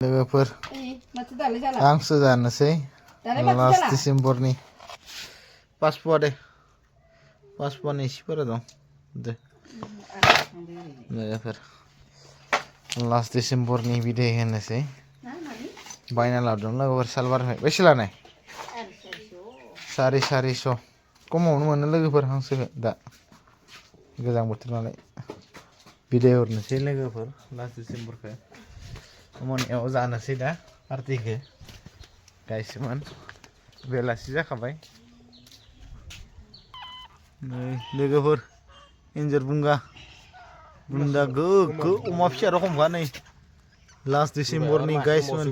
लोगोफोर हांसो जानोसै लास्ट डिसेम्बरनि पासप'आ दे पासप'आनि इसेफोरा दं दे लोगोफोर लास्ट डिसेम्बरनि बिदाय होनोसै बायना लाबोदों लोगोफोर सालबारनिफ्राय बेसे लानाय 450 खमावनो मोनो लोगोफोर हांसोखौ दा गोजां बोथोर नालाय बिदाय हरनोसै लोगोफोर लास्ट डिसेम्बरखौ मोनायाव जानोसै दा पार्टिखौ गायसोमोन बेलासि जाखाबाय नै लोगोफोर एन्जर बुन्दा गोग्गो अमा फिसा रखमखा नै लास्ट डिसेम्बरनि गायसोमोन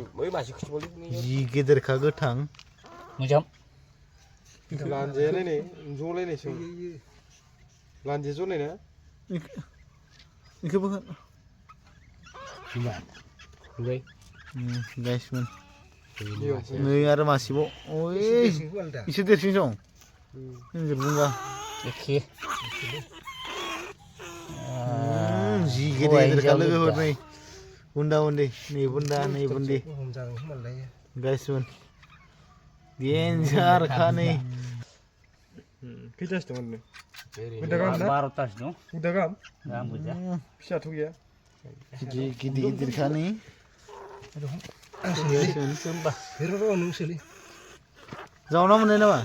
जि गेदेरखा गोथां मोजां लानजायालाय जलायनायसो लानजाया जलायना बेखौबो गायसोमोन नै आरो मासेबाव ओइ एसे देरसिन दं एन्जर बुन्दा एखे जि गेदेरखा लोगोफोर नै बुन्दा बुन्दी नै बुन्दी गायसोमोन देन्जारखा नै खैथासो दं ओरैनो 12तासो दं बुन्दा गाहाम गाहाम गोजा फिसाथ' गैया गिदिरखा नै जावना मोननाय नामा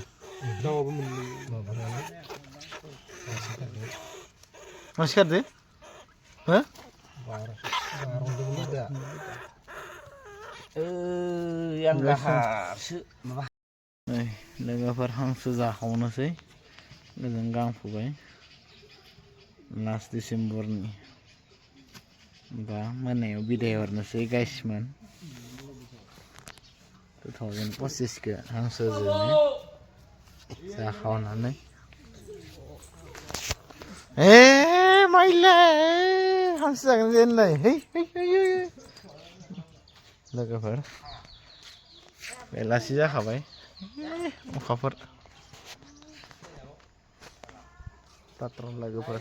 दाउआबो मोननै मासे खारदो हो आं दाहारसो माबा लोगोफोर हांसो जाखावनोसै ओजों गांफुबाय लास्ट डिसेम्बरनि दा मोनायाव बिदाय हरनोसै गायसमोन 2025 हांसोजोंनो जाखावनानै माइलाय हांसो जागोन जेनलाय लोगोफोर बेलासि जाखाबाय अखाफोर लोगोफोर